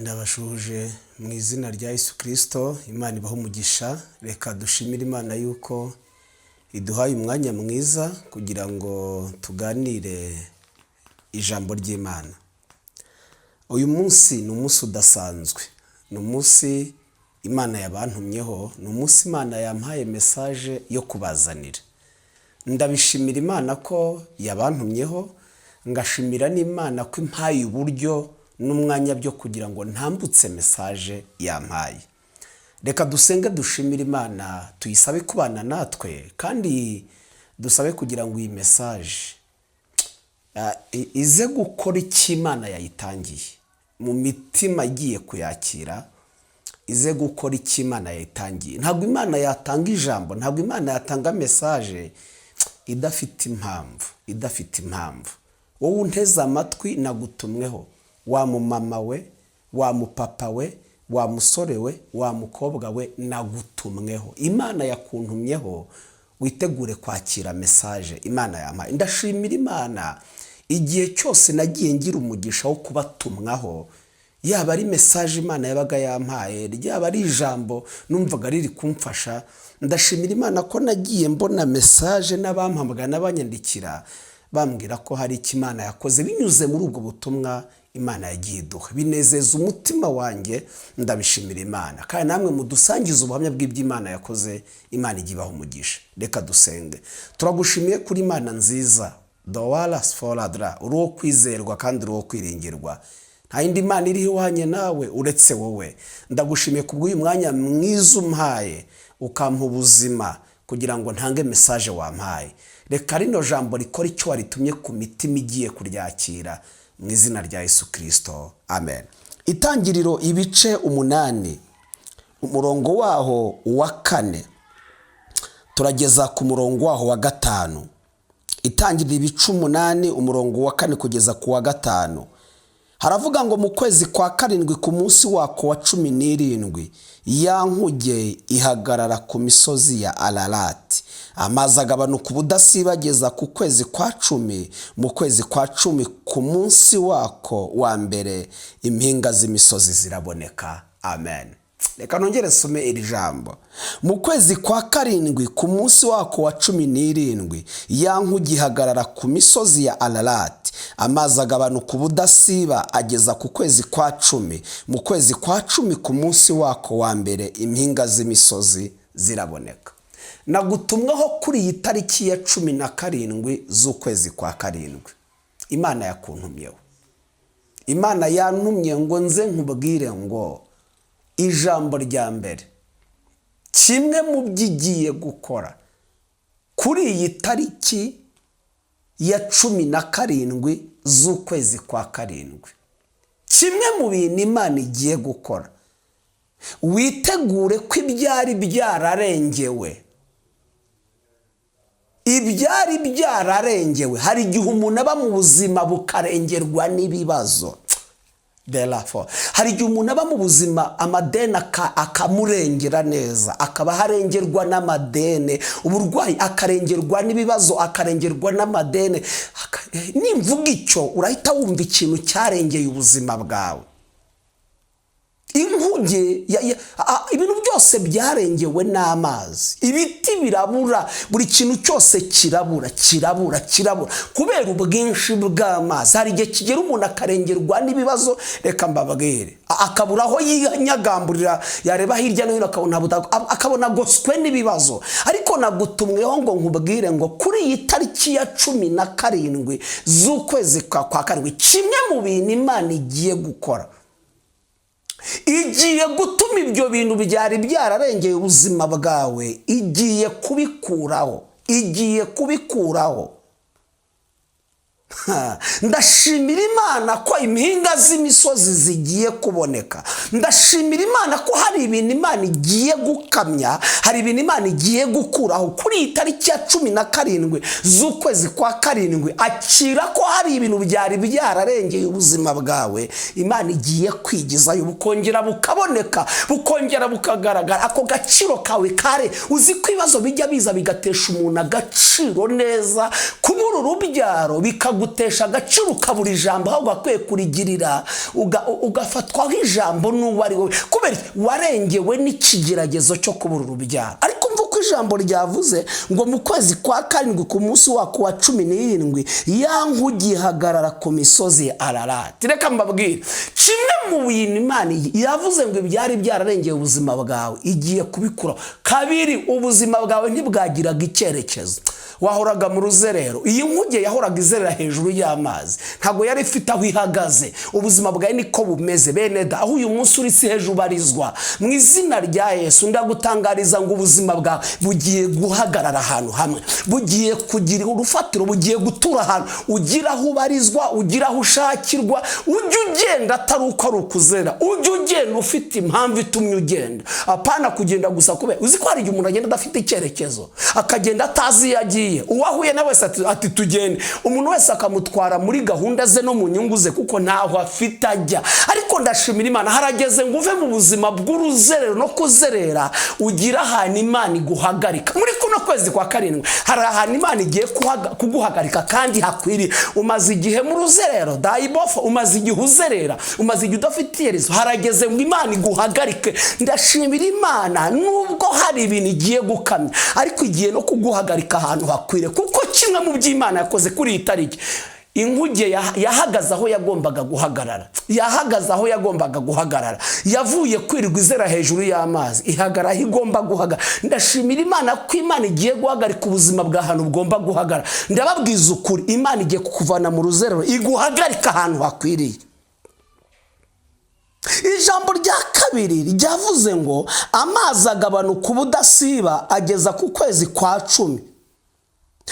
Ndabashuje mu izina rya Yesu Kirisito. Imana ibahe umugisha. Reka dushimire Imana yuko iduhaye umwanya mwiza kugira ngo tuganire ijambo ry'Imana. Uyu munsi ni umunsi udasanzwe, ni umunsi Imana yabantumyeho, ni umunsi Imana yampaye message yo kubazanira. Ndabishimira Imana ko yabantumyeho, ngashimira n'Imana ko impaye uburyo n'umwanya byo kugira ngo ntambutse message yampaye. Reka dusenge, dushimire Imana, tuyisabe kubana natwe, kandi dusabe kugira ngo iyi message ize gukora icyo Imana yayitangiye mu mitima igiye kuyakira, ize gukora icyo Imana yayitangiye. Ntabwo Imana yatanga ijambo, ntabwo Imana yatanga message idafite impamvu, idafite impamvu. Wowe unteze amatwi, nagutumweho, wa mumama we, wa mupapa we, wa musore we, wa mukobwa we, nagutumweho. Imana yakuntumyeho, witegure kwakira message Imana yampaye. Ndashimira Imana, igihe cyose nagiye ngira umugisha wo kubatumwaho, yaba ari message Imana yabaga yampaye, ryaba ari ijambo numvaga riri kumfasha. Ndashimira Imana ko nagiye mbona message n'abampamagara n'abanyandikira bambwira ko hari icyo Imana yakoze binyuze muri ubwo butumwa Imana yagiye iduha. Binezeza umutima wanjye, ndabishimira Imana. Kandi namwe mudusangize ubuhamya bw'ibyo Imana yakoze, Imana ijya ibaha umugisha. Reka dusenge. Turagushimiye kuri Imana nziza, dowara sforadra, uri uwo kwizerwa kandi uri uwo kwiringirwa. Nta yindi Mana iriho ihwanye nawe uretse wowe. Ndagushimiye kubw'uyu mwanya mwiza umpaye, ukampa ubuzima kugira ngo ntange message wampaye. Reka rino jambo rikora icyo waritumye ku mitima igiye kuryakira, mu izina rya Yesu Kirisito, amen. Itangiriro ibice 8, umurongo waho wa 4 turageza ku murongo waho wa 5. Itangiriro ibice 8, umurongo wa 4 kugeza ku wa 5, haravuga ngo: mu kwezi kwa karindwi, ku munsi wako wa 17, ya nkuge ihagarara ku misozi ya Ararati. Amazi agabanuka ubudasiba ageza ku kwezi kwa 10. Mu kwezi kwa 10, ku munsi wako wa mbere, impinga z'imisozi ziraboneka. Amen. Reka nongere nsome iri jambo. Mu kwezi kwa karindwi, ku munsi wako wa 17, ya nkuge ihagarara ku misozi ya Ararati. Amazi agabanuka ubudasiba ageza ku kwezi kwa 10. Mu kwezi kwa 10, ku munsi wako wa mbere, impinga z'imisozi ziraboneka. Nagutumweho kuri iyi tariki ya 17 z'ukwezi kwa karindwi. Imana yakuntumyeho, Imana yantumye ngo nze nkubwire ngo ijambo rya mbere, kimwe mu byo igiye gukora kuri iyi tariki ya 17 z'ukwezi kwa karindwi, kimwe mu bintu Imana igiye gukora, witegure ko ibyari byararengewe, ibyari byararengewe. Hari igihe umuntu aba mu buzima bukarengerwa n'ibibazo. Therefore, hari igihe umuntu aba mu buzima amadeni akamurengera neza, akaba arengerwa n'amadeni, uburwayi, akarengerwa n'ibibazo, akarengerwa n'amadeni. Nimvuga icyo urahita wumva ikintu cyarengeye ubuzima bwawe. Inkuge, ibintu byose byarengewe n'amazi, ibiti birabura, buri kintu cyose kirabura, kirabura, kirabura kubera ubwinshi bw'amazi. Hari igihe kigera umuntu akarengerwa n'ibibazo, reka mbabwire, akabura aho yinyagamburira, yareba hirya no hino akabona akabona agoswe n'ibibazo. Ariko nagutumweho ngo nkubwire ngo kuri iyi tariki ya 17 z'ukwezi kwa karindwi, kimwe mu bintu Imana igiye gukora, igiye gutuma ibyo bintu byari byararengeye ubuzima bwawe, igiye kubikuraho, igiye kubikuraho. Ndashimira Imana ko impinga z'imisozi zigiye kuboneka. Ndashimira Imana ko hari ibintu Imana igiye gukamya, hari ibintu Imana igiye gukuraho kuri iyi tariki ya 17 z'ukwezi kwa karindwi. Akira ko hari ibintu byari byararengeye ubuzima bwawe Imana igiye kwigizayo, bukongera bukaboneka, bukongera bukagaragara. Ako gaciro kawe kare, uzi ko ibibazo bijya biza bigatesha umuntu agaciro neza, kubura urubyaro bikagu Bakagutesha agaciro, ukabura ijambo ahubwo akwiye kurigirira, ugafatwaho ijambo n'uwo ari we, kubera iki? Warengewe n'ikigeragezo cyo kubura urubyaro. Ariko mva uko ijambo ryavuze ngo: mu kwezi kwa karindwi, ku munsi wako wa 17, ya nkuge ihagarara ku misozi ya Ararati. Reka mbabwire kimwe mu bintu Imana yavuze ngo ibyari byararengeye ubuzima bwawe igiye kubikuraho. Kabiri, ubuzima bwawe ntibwagiraga icyerekezo, wahoraga mu ruzerero. Iyi nkuge yahoraga izerera hejuru y'amazi, ntabwo yari ifite aho ihagaze. Ubuzima bwawe niko bumeze, bene da. Aho uyu munsi uri si hejuru ubarizwa. Mu izina rya Yesu, ndagutangariza ngo ubuzima bwawe bugiye guhagarara ahantu hamwe, bugiye kugira urufatiro, bugiye gutura ahantu, ugira aho ubarizwa, ugira aho ushakirwa. Ujye ugenda atari uko ari ukuzera, ujye ugenda ufite impamvu itumye ugenda, apana kugenda gusa kubera uzi ko hari igihe umuntu agenda adafite icyerekezo, akagenda atazi iyo agiye. Uwo ahuye na wese ati "Tugende", umuntu wese akamutwara muri gahunda ze no mu nyungu ze, kuko ntaho afite ajya. Ariko ndashimira Imana, harageze ngo uve mu buzima bw'uruzerero no kuzerera, ugire ahantu Imana iguhagarika. Muri kuno kwezi kwa karindwi hari ahantu Imana igiye kuguhagarika kandi hakwiriye. Umaze igihe mu ruzerero, dayibofa, umaze igihe uzerera, umaze igihe udafite iherezo. Harageze ngo Imana iguhagarike. Ndashimira Imana, nubwo hari ibintu igiye gukamya, ariko igiye no kuguhagarika ahantu hakwiriye, kuko kimwe mu byo Imana yakoze kuri iyi tariki, inkuge yahagaze aho yagombaga guhagarara, yahagaze aho yagombaga guhagarara. Yavuye kwirirwa izera hejuru y'amazi, ihagarara aho igomba guhagarara. Ndashimira Imana ko Imana igiye guhagarika ubuzima bwa hantu bugomba guhagarara. Ndababwiza ukuri, Imana igiye kukuvana mu ruzerero, iguhagarika ahantu hakwiriye. Ijambo rya kabiri ryavuze ngo amazi agabanuka ubudasiba ageza ku kwezi kwa 10.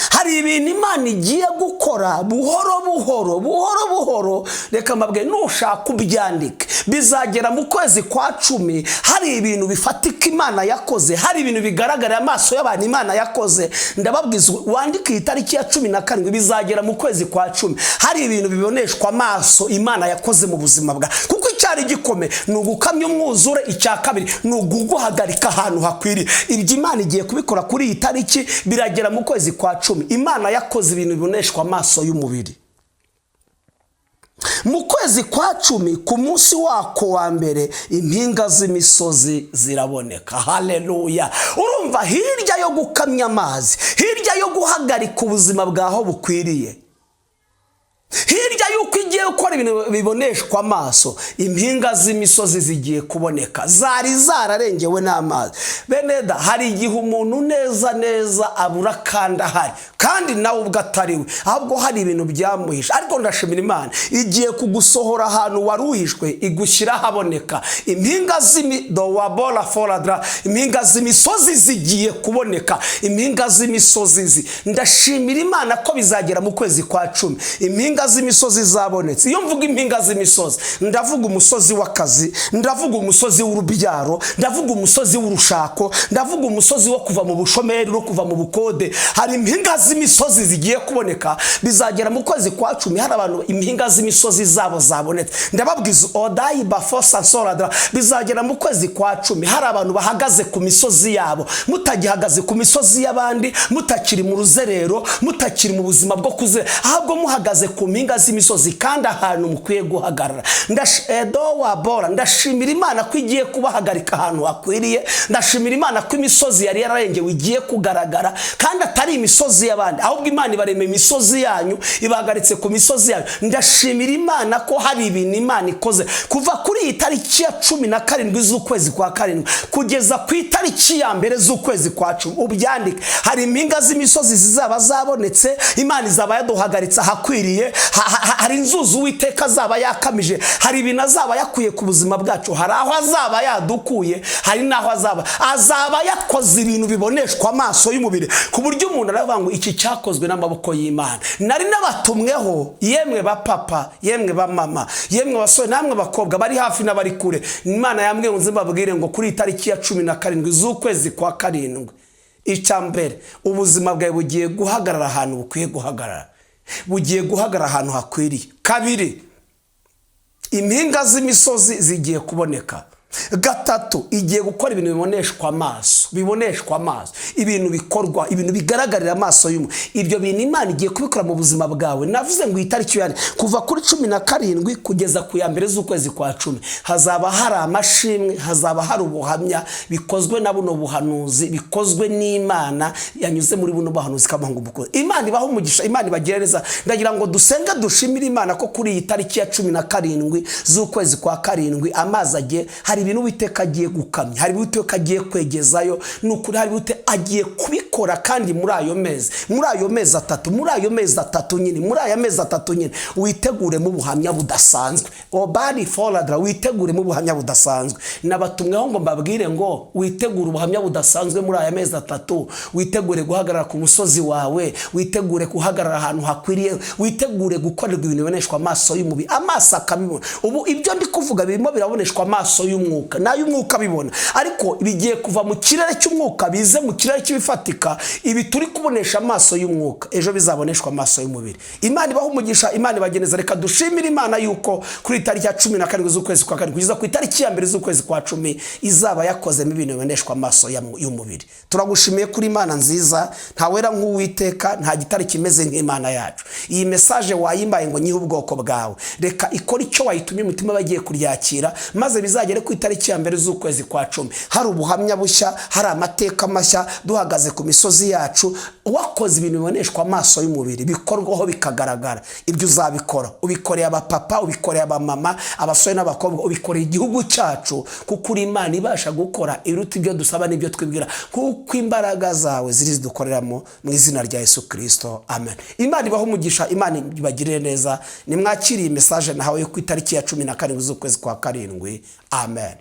Hari ibintu Imana igiye gukora buhoro buhoro, buhoro buhoro. Reka mbabwe, nushaka ubyandike, bizagera mu kwezi kwa 10 hari ibintu bifatika Imana yakoze, hari ibintu bigaragarira amaso y'abantu Imana yakoze. Ndababwiza, wandike iyi tariki ya 17, bizagera mu kwezi kwa 10 hari ibintu biboneshwa amaso Imana yakoze mu buzima bwawe, kuko icyari gikomeye ni ugukamya umwuzure, icya kabiri ni uguhagarika ahantu hakwiriye. Ibyo Imana igiye kubikora kuri iyi tariki, biragera mu kwezi kwa 10 Imana yakoze ibintu biboneshwa amaso y'umubiri. Mu kwezi kwa 10, ku munsi wako wa mbere, impinga z'imisozi ziraboneka. Haleluya! Urumva, hirya yo gukamya amazi, hirya yo guhagarika ubuzima bwaho bukwiriye, hirya y'uko igiye gukora ibintu biboneshwa amaso, impinga z'imisozi zigiye kuboneka zari zararengewe n'amazi. Beneda, hari igihe umuntu neza neza abura kandi ahari, kandi nawe ubwo atari we, ahubwo hari ibintu byamuhishe. Ariko ndashimira Imana, igiye kugusohora ahantu wari uhishwe, igushyira ahaboneka. Impinga z'imidowabora foradara, impinga z'imisozi zigiye kuboneka, impinga z'imisozi ndashimira Imana ko bizagera mu kwezi kwa 10 impinga z'imisozi zabonetse. Iyo mvuga impinga z'imisozi, ndavuga umusozi w'akazi, ndavuga umusozi w'urubyaro, ndavuga umusozi w'urushako, ndavuga umusozi wo kuva mu bushomeri no kuva mu bukode. Hari impinga z'imisozi zigiye kuboneka. Bizagera mu kwezi kwa 10 hari abantu impinga z'imisozi zabo zabonetse. Ndababwiza, odayi bafosa nsoradra, bizagera mu kwezi kwa 10 hari abantu bahagaze ku misozi yabo, mutagihagaze ku misozi y'abandi, mutakiri mu ruzerero, mutakiri mu buzima bwo kuzera, ahubwo muhagaze ku mpinga z'imisozi kandi ahantu mukwiye guhagarara. Edo wabora, ndashimira Imana ko igiye kubahagarika ahantu hakwiriye. Ndashimira Imana ko imisozi yari yararengewe igiye kugaragara, kandi atari imisozi y'abandi, ahubwo Imana ibarema imisozi yanyu, ibahagaritse ku misozi yanyu. Ndashimira Imana ko hari ibintu Imana ikoze kuva kuri iyi tariki ya 17 z'ukwezi kwa karindwi kugeza ku itariki ya 1 z'ukwezi kwa 10. Ubyandike, hari impinga z'imisozi zizaba zabonetse, Imana izaba yaduhagaritse ahakwiriye. Hari inzuzi Uwiteka azaba yakamije, hari ibintu azaba yakuye ku buzima bwacu, hari aho azaba yadukuye, hari n'aho azaba yakoze ibintu biboneshwa amaso y'umubiri, ku buryo umuntu aravuga ngo iki cyakozwe n'amaboko y'Imana. Nari nabatumweho, yemwe ba papa, yemwe ba mama, yemwe basore namwe bakobwa bari hafi n'abari kure. Imana yambwiye ngo nze mbabwire ngo kuri iyi tariki ya 17 z'ukwezi kwa karindwi, icya mbere, ubuzima bwawe bugiye guhagarara ahantu bukwiye guhagarara, bugiye guhagarara ahantu hakwiriye. Kabiri, impinga z'imisozi zigiye kuboneka. Gatatu, igiye gukora ibintu biboneshwa amaso, biboneshwa amaso, ibintu bikorwa, ibintu bigaragarira amaso y'umuntu. Ibyo bintu Imana igiye kubikora mu buzima bwawe. Navuze ngo iyi tariki ya kuva kuri 17 kugeza ku ya 1 z'ukwezi kwa 10 hazaba hari amashimwe, hazaba hari ubuhamya bikozwe na buno buhanuzi, bikozwe n'Imana yanyuze muri buno buhanuzi ikamuha umukozi. Imana ibaha umugisha, Imana ibagire neza. Ndagira ngo dusenge, dushimire Imana ko kuri iyi tariki ya 17 z'ukwezi kwa 7 amazi agiye, hari ibintu Uwiteka agiye gukamya, hari ibintu Uwiteka agiye kwegezayo. Ni ukuri, hari ibintu agiye kubikora. Kandi muri ayo mezi, muri ayo mezi 3, muri ayo mezi 3 nyine, muri aya mezi 3 nyine, witeguremo ubuhamya budasanzwe. Obari foradara, witeguremo ubuhamya budasanzwe. Nabatumweho ngo mbabwire ngo witegure ubuhamya budasanzwe muri aya mezi 3. Witegure guhagarara ku musozi wawe, witegure guhagarara ahantu hakwiriye, witegure gukorerwa ibintu biboneshwa amaso y'umubiri, amaso akabibona. Ubu ibyo ndi kuvuga birimo biraboneshwa amaso y'umwuka, n'ay'umwuka abibona, ariko bigiye kuva mu kirere cy'umwuka bize mu kirere cy'ibifatika. Ibi turi kubonesha amaso y'umwuka, ejo bizaboneshwa amaso y'umubiri. Imana ibaha umugisha, Imana ibageneza. Reka dushimire Imana yuko kuri tariki ya 17 z'ukwezi kwa 7 kugeza ku itariki ya 1 z'ukwezi kwa 10 izaba yakozemo ibintu biboneshwa amaso y'umubiri. Turagushimiye kuri Imana nziza, ntawera nk'Uwiteka, nta gitare kimeze nk'Imana yacu. Iyi message wayimbaye ngo nyihe ubwoko bwawe, reka ikore icyo wayitumye, umutima bagiye kuryakira, maze bizagere ku itariki ya 1 z'ukwezi kwa 10 hari ubuhamya bushya, hari amateka mashya, duhagaze ku misozi yacu, wakoze ibintu biboneshwa amaso y'umubiri, bikorwaho bikagaragara. Ibyo uzabikora, ubikoreye abapapa, ubikoreye abamama, abasore n'abakobwa, ubikoreye igihugu cyacu, kuko uri Imana ibasha gukora iruta ibyo dusaba n'ibyo twibwira, kuko imbaraga zawe ziri zidukoreramo. Mu izina rya Yesu Kirisito, amen. Imana ibahe umugisha, Imana ibagirire neza. Nimwakiriye message nahawe yo ku itariki ya 17 z'ukwezi kwa 7. Amen, amen.